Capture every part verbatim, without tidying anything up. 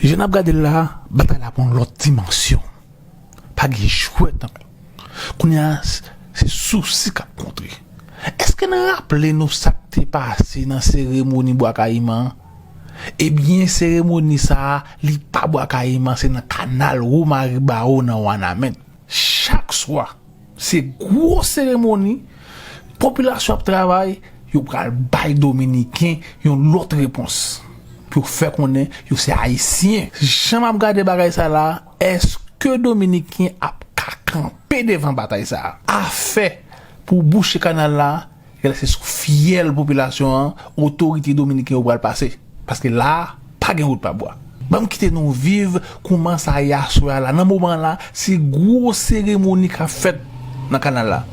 Jan n ap gade l la, batay la pran yon lòt dimansyon. Pa gen jwèt ankò. Kounye a, s-, se sousi k ap kontre. Èske n raple nou sa k te pase nan seremoni Bwa Kayiman an? Ebyen, seremoni sa a, li pa Bwa Kayiman, se nan kanal Womaribawo nan Wanament. Chak swa, se gwo seremoni, popilasyon ap travay, yo pral bay Dominiken yon lòt repons pou yo fè konnen yo se Ayisyen. Jan m ap gade bagay sa la, èske Dominiken ap ka kanpe devan batay sa a? Afè pou bouche kanal la, rete sou fyèl popilasyon an, otorite dominiken yo pral pase. Paske la a, pa gen wout pa bwa. Ban m kite nou viv kòman sa ye aswè a la. Nan moman la, se gwo seremoni k ap fèt nan kanal la.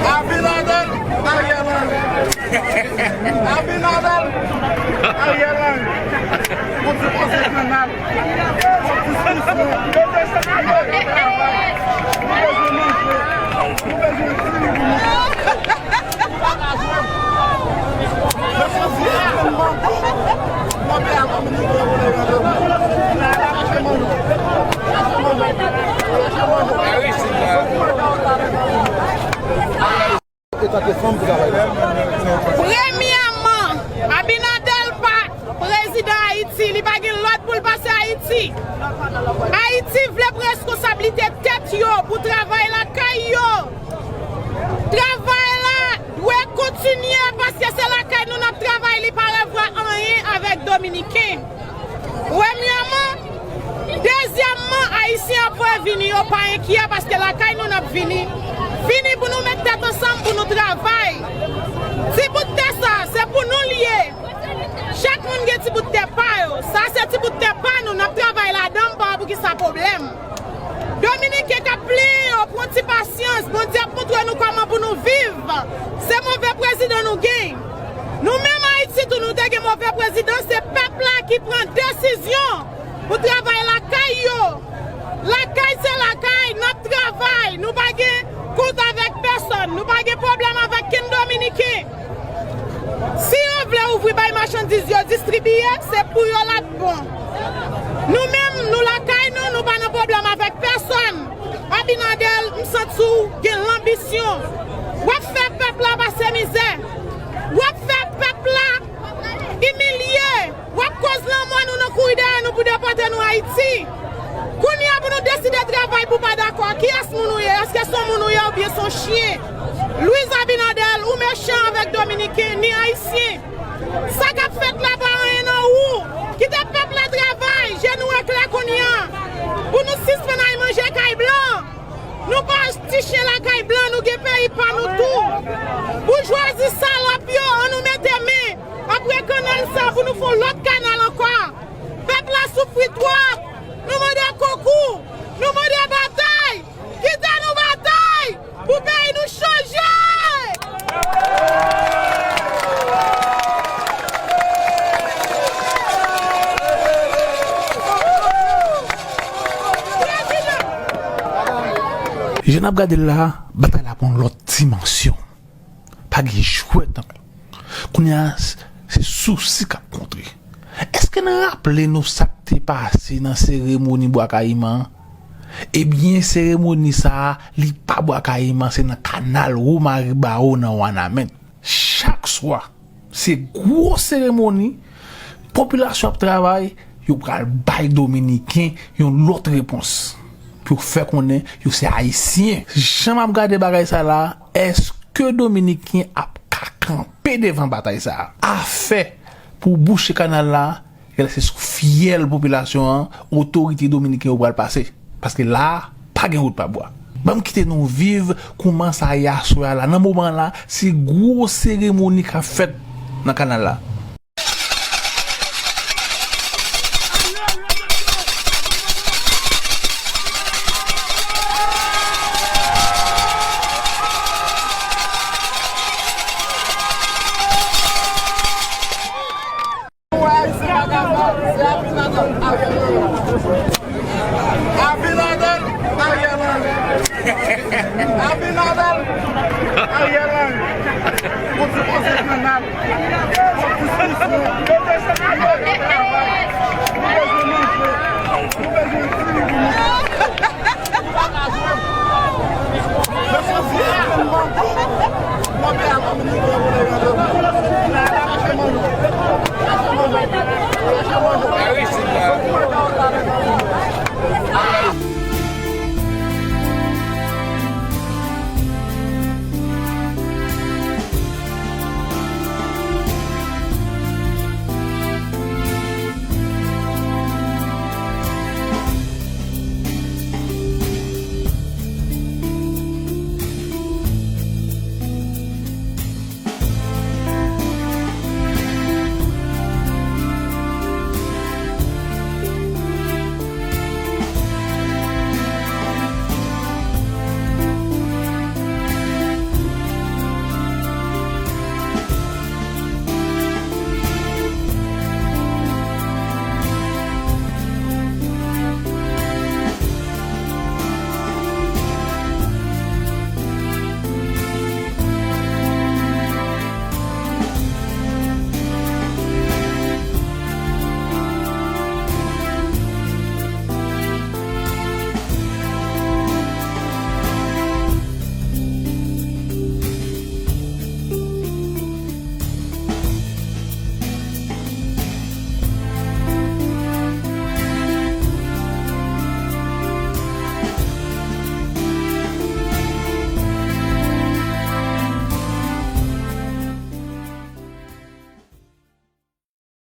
Abinader, Ariel Henry. Abinader, Ariel Henry. Pou ti pase kanal. Pou ti sisyon. Nou bezwen manje. Nou bezwen diri pou nou. Premyèman, Abinader pa prezidan Ayiti, li pa gen lòd pou l pase Ayiti. Ayiti vle pran reskonsablite tèt yo pou travay lakay yo. Travay la dwe kontinye paske se lakay nou n ap travay, li pa revwa anyen avèk Dominiken. Premyèman. Dezyèmman, Ayisyen ap voye vini yo, pa enkyè paske lakay nou n ap vini. Vini pou nou met tèt ansanm pou nou travay. Ti bout tè sa, se pou nou l ye. Chak moun gen ti bout tè pa yo. Sa se ti bout tè pa nou, n ap travay ladan l, m pa wè poukisa pwoblèm. Dominiken k ap plenyen yo, pran ti pasyans, Bondye ap montre nou kòman pou nou viv. Se move prezidan nou gen. Nou menm Ayiti tou, nou te gen move prezidan, se pèp la ki pran desizyon pou travay lakay yo. Lakay se lakay, n ap travay, nou pa gen kont avèk pèsòn, nou pa gen pwoblèm avèk kenn Dominiken. Si yo vle ouvri bay machandiz yo distribiye, se pou yo l ap bon. Nou menm, nou lakay nou, nou pa nan pwoblèm avèk pèsòn. Abinader, m santi w gen lanbisyon. W ap fè pèp la pase mizè. W ap fè pèp la imilye. W ap koz lanmò nou nan kouri dèyè nou pou depòte nou Ayiti. Kounye a pou nou deside travay pou pa dakò. Kiyès moun ou ye? Èske se yon moun ou ye oubyen se yon chen? Luiz Abinader, ou mechan avèk Dominiken ni Ayisyen. Sa k ap fèt la pa anyen nan ou. Kite pèp la travay. Je nou an klè kounye a. Pou nou sispann al manje kay blan. Nou pa ti chen lakay blan, nou gen peyi pa nou tou. Boujwazi salòp yo, ann nou mete men. Apre kanal sa, pou nou fè yon lòt kanal ankò. Pèp la soufri twòp. Nou mande konkou. Nou mande batay. Kite nou batay pou peyi nou chanje! Jan n ap gade l la, batay la pran yon lòt dimansyon. Pa gen jwèt ankò. Kounye a, s-, se sousi k ap kontre. Èske n raple nou sa k te pase nan seremoni Bwa Kayiman an? Ebyen, seremoni sa a, li pa Bwa Kayiman, se nan kanal Womaribawo nan Wanament. Chak swa, se gwo seremoni, popilasyon ap travay, yo pral bay Dominiken yon lòt repons pou yo fè konnen yo se Ayisyen. Jan m ap gade bagay sa la, èske Dominiken ap ka kanpe devan batay sa a? Afè pou bouche kanal la, rete sou fyèl popilasyon an, otorite dominiken yo pral pase. Paske la a, pa gen wout pa bwa. Ban m kite nou viv kòman sa ye aswè a la. Nan moman la, se gwo seremoni k ap fèt nan kanal la.